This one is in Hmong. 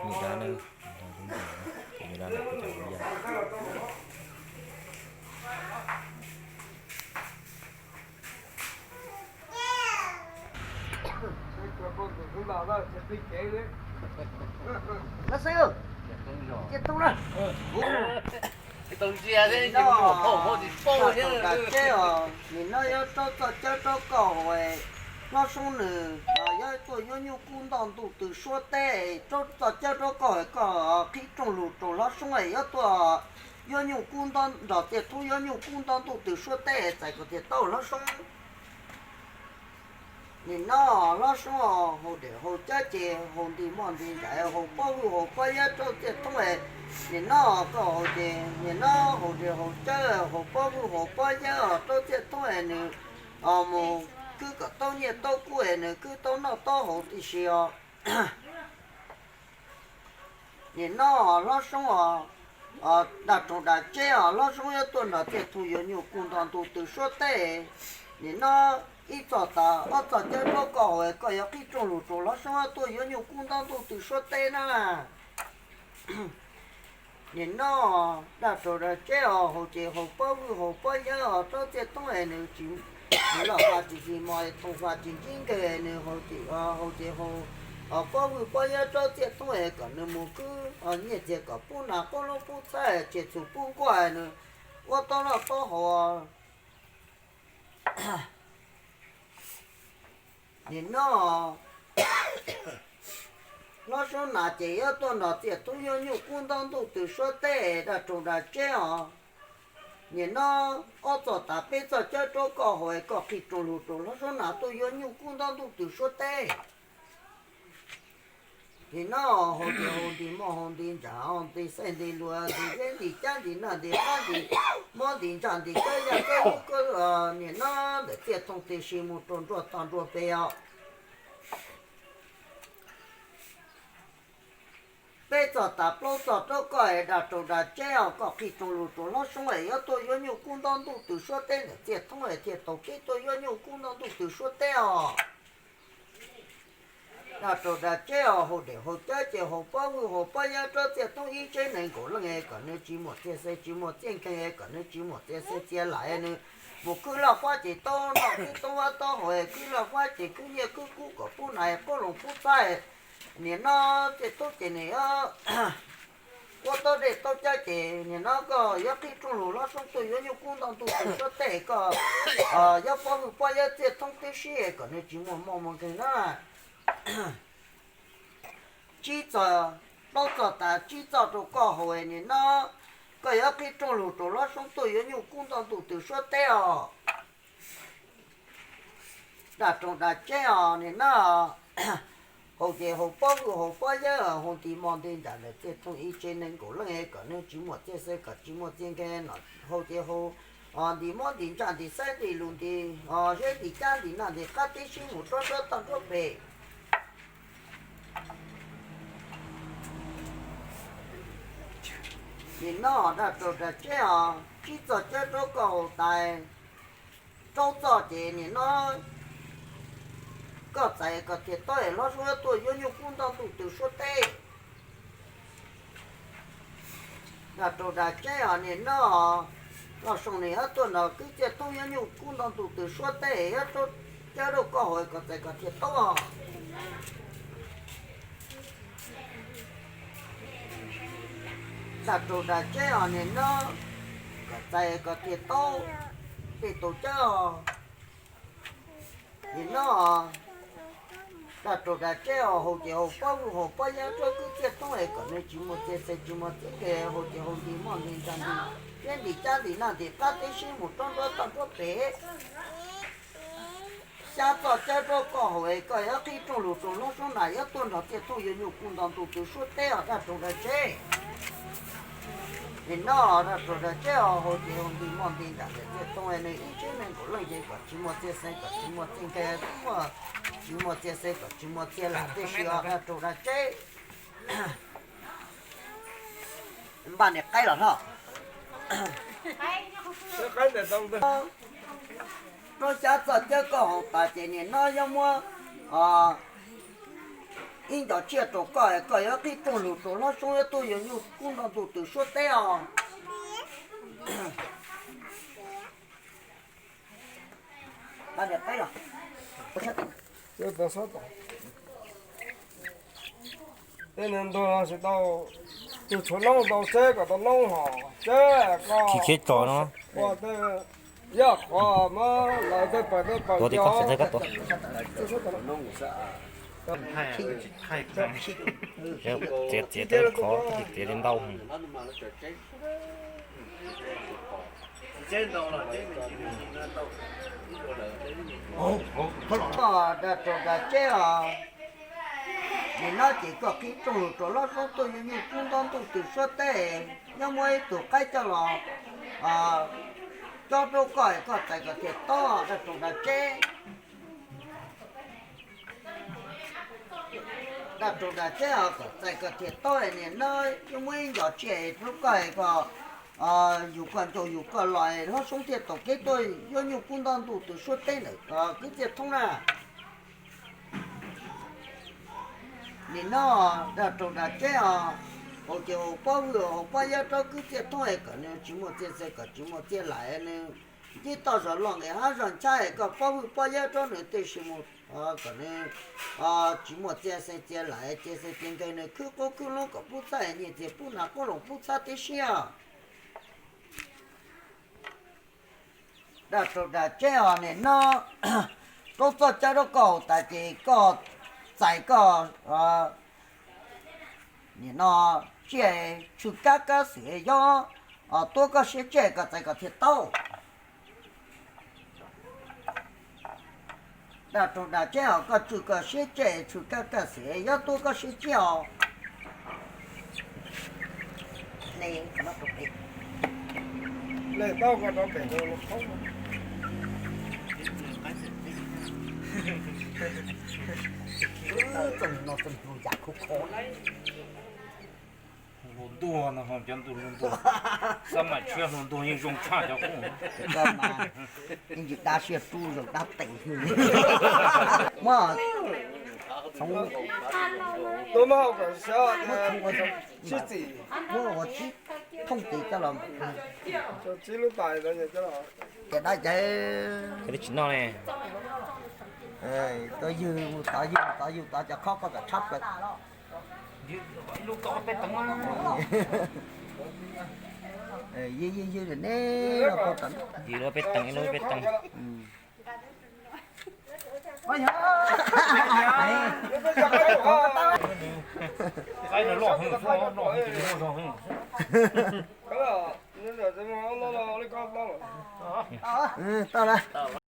Niam dab na, tus niam dab na, tus niam dab na, tus niam dab na. Ntsia tau ntsia thiab, nim no, nim no yog raub txoj cawb raub koj hauv, Hlob Soob nws yog tuaj yuav nyuj kub ntoj ntuj twm suab teb, raub txoj cawb raub koj hauv, koj qhib rooj lug rau Hlob Soob es yuav tuaj yuav nyuj kub nrog Txiaj Thoob yuav nyuj kub ntoj ntuj twm suab teb, txais kom tiag tau Hlob Soob. Nim no Hlob Soob haus dej haus cawb ces haus nti moj nti ntsaj, haus pob hwj haus pob yawb raub Txiaj Thoob. Nim no koj haus ces nim no haus dej haus cawb haus pob hwj haus pob yawb raub Txiaj Thoob es nws mus khwb kom tau nyiaj tau kub es nws khwb tau noj tau haus tib si os. Nim no Hlob Soob os, dag rau dag tseb os, Hlob Soob yuav tuaj nrog Txiaj Thoob yuav nyuj kub nto ntu tw suab teb. Nim no ib txog tas ob txog cawb rau koj hauv, koj yuav qhib rooj lug rau Hlob Soob tuaj yuav nyuj kub nto ntu tw suab teb na. Nim no dag rau dag tseb os, haus ces haus pob hwj haus pob yawb os rau Txiaj Thoob es nws tsis, nws loj fa tsis tsis mos, thoob fa tsis ntsib nkeeg, nws haus ces haus pob hwj pob yawb rau Txiaj Thoob es kom nws mus khwb nyiaj txiag kom pub nas pub lub pub txhab, txiag txhu pub nkuaj, nws ua tau noj tau haus. Nim no Hlob Soob Nas ces yuav tuaj nrog Txiaj Thoob yuav nyuj kub nto ntu tw suab teb, dag rau dag tseb os. Nim no ob txog tas peb txog cawb rau koj hauv, koj qhib rooj lug rau Hlob Soob Nas tuaj yuav nyuj kub nto ntu tw suab teb. Nim no haus ces haus nti moj haus nti ntsaj, haus nti xaij nti luas, nti zeb nti cab nti nag nti qab nti mob nti ntsaj nti kab yaj kab yub kab, nim no ntawm Txiaj Thoob tib si mus rau nruab toj nruab peg os. Peb txog tas plaub txog rau koj es dag rau dag tseb os, koj qhib rooj lug rau Hlob Soob es yuav tuaj yuav nyuj kub nto ntu tw suab teb ntawm Txiaj Thoob es thiaj tau kev tuaj yuav nyuj kub nto ntu tw suab teb os. Dag rau dag tseb os, haus dej haus cawb ces haus pob hwj haus pob yawb rau Txiaj Thoob ib tsev neeg nkaum leej es kom nws tsis muaj txiaj xeeb tsis muaj txiaj nkeeg, kom nws tsis muaj txiaj xeeb txiaj lam, nws mus khwb loj fab ces tau noj khwb tau vaj tau haus, khwb loj fab ces khwb nyiaj khwb kub kom pub nas pub loo pub txhab. Nim no Txiaj Thoob ces nws ua tau dej tau cawb ces nim no koj yuav qhib rooj lug Hlob Soob tuaj yuav nyuj kub nto ntu tw suab teb, koj yuav pob hwj pob yawb Txiaj Thoob tib si kom nws tsis muaj mob muaj nkeeg na. Tsib txog, plaub txog tas tsib txog rau koj hauv, nim no koj yuav qhib rooj lug rau Hlob Soob tuaj yuav nyuj kub nto ntu tw suab teb os. Dag rau dag tseb os, nim no haus ces haus pob hwj haus pob yawb, haus nti moj nti ntsaj ntawm Txiaj Thoob ib tsev neeg nkaum leej kom nws tsis muaj txiaj xeeb kom tsis muaj txiaj nkeeg, haus ces haus nti mob nti ntsaj nti xaib nti lus nti zeb nti cab nti nag nti qab tib si mus rau nruab toj nruab peg. Nim no dag rau dag tseb os, tsib txog cawb rau koj hauv tas, rau txog ces nim no koj txais kom tiag tau es Hlob Soob tuaj yuav nyuj kub nto ntu tw suab teb. Dag rau dag tseb os, nim no Hlob Soob nws yuav tuaj nrog kwv Txiaj Thoob yuav nyuj kub nto ntu tw suab teb, yuav cawb rau koj hauv kom txais kom tiag tau os. Dag rau dag tseb os, nim no kom txais kom tiag tau tej tau cawb os. Nim no dag rau dag tseb os, haus ces haus pob hwj haus pob yawb rau kwv Txiaj Thoob es kom nws tsis muaj txiaj xeeb tsis muaj txiaj nkeeg, haus ces haus nti moj nti ntsaj nti zeb nti cab nti nag nti qab tib si mus rau nruab toj nruab peg. Xya txog cawb rau koj hauv es koj yuav qhib rooj lug rau Hlob Soob Nas yuav tuaj nrog Txiaj Thoob yuav nyuj kub nto ntu tw suab teb os, dag rau dag tseb. Nim no dag rau dag tseb os, haus ces haus nti moj nti ntsaj ntawm Txiaj Thoob es nws ib tsev neeg nkaum leej ces kom tsis muaj txiaj xeeb kom tsis muaj txiaj nkeeg, tsis muaj txiaj xeeb kom tsis muaj txiaj lam tib si os, dag rau dag tseb. Npaj niam qaib los no. Rau xya txoj cawb koj hauv tas ces nim no yuav muab Ib nco tsiaj rau koj, koj yuav qhib rooj lug rau hlob soob yuav tuaj yuav nyuj kub nto ntuj twm suab teb os. Tej neeg ntuag tsis tau, tus tshuav noob tau seb kom tau noob hos seb koj khiav tso no. Yog qhov muab lawv tej pawg tej pawg txiav txiav tej qhov txiav li ntau. Dag rau dag tseb os, nim no ces koj qhib rooj lug rau hlob soob tuaj yuav nyuj kub nto ntuj twm suab teb, nyob muaj ib tug qaib coj los cob rau koj, koj txais kom tiag tob, dag rau dag tseb. Dag rau dag tseb os, kom txais kom tiag tob, nim no yuav muab ib nco tsiaj rau koj, koj yug koj ncauj yug koj los, hlob soob thiaj taug kev tuaj yuav nyuj kub nto ntuj twm suab teb ntawm kwv txiaj thoob na. Nim no dag rau dag tseb os, hauv ces hauv pob hwj hauv pob yawb rau kwv txiaj thoob es kom nws tsis muaj txiaj xeeb kom tsis muaj txiaj laim, nws ntsib toj zog loj nqis hab zog nchab es koj pob hwj pob yawb rau nws tej sis mus kom nws tsis muaj txiaj xeeb txiaj laim txiaj xeeb txiaj nkeeg, nws khwb qub khwb loob kom pub txhab es nyiaj txiag pub nas qoob loo pub txhab tib siab. Dag rau dag tseb os, nim no rau txoj cai rau koj tas ces koj txais koj nim no tsiaj tshwj kab kab xwm yob tuab koj siab tsiaj koj txais kom tiag tob. Dag rau dag tseb os, koj tswj koj siab tsiaj tshwj kab kab xwm yob tuab koj siab tsiaj os. Hluas ntuag no ho cov ntuag hluas ntuag, xab maim tshiab hluas ntuag yeej zoo tshaj cov qub. Yeej tsis dab siab rub zoo dab tes. Muab sib txim, muab ua tsib thooj tes coj los, ces dab caiv li tsis noj ne. Tau ywg mus tod ywg mus tod ywg tod cov khob koj kom tshab plaws. Ywg ywg ywg ne, ywg lub peb teev, ywg lub peb teev. Qaib no loj heev, loj heev, muaj zog heev. Tau lawm.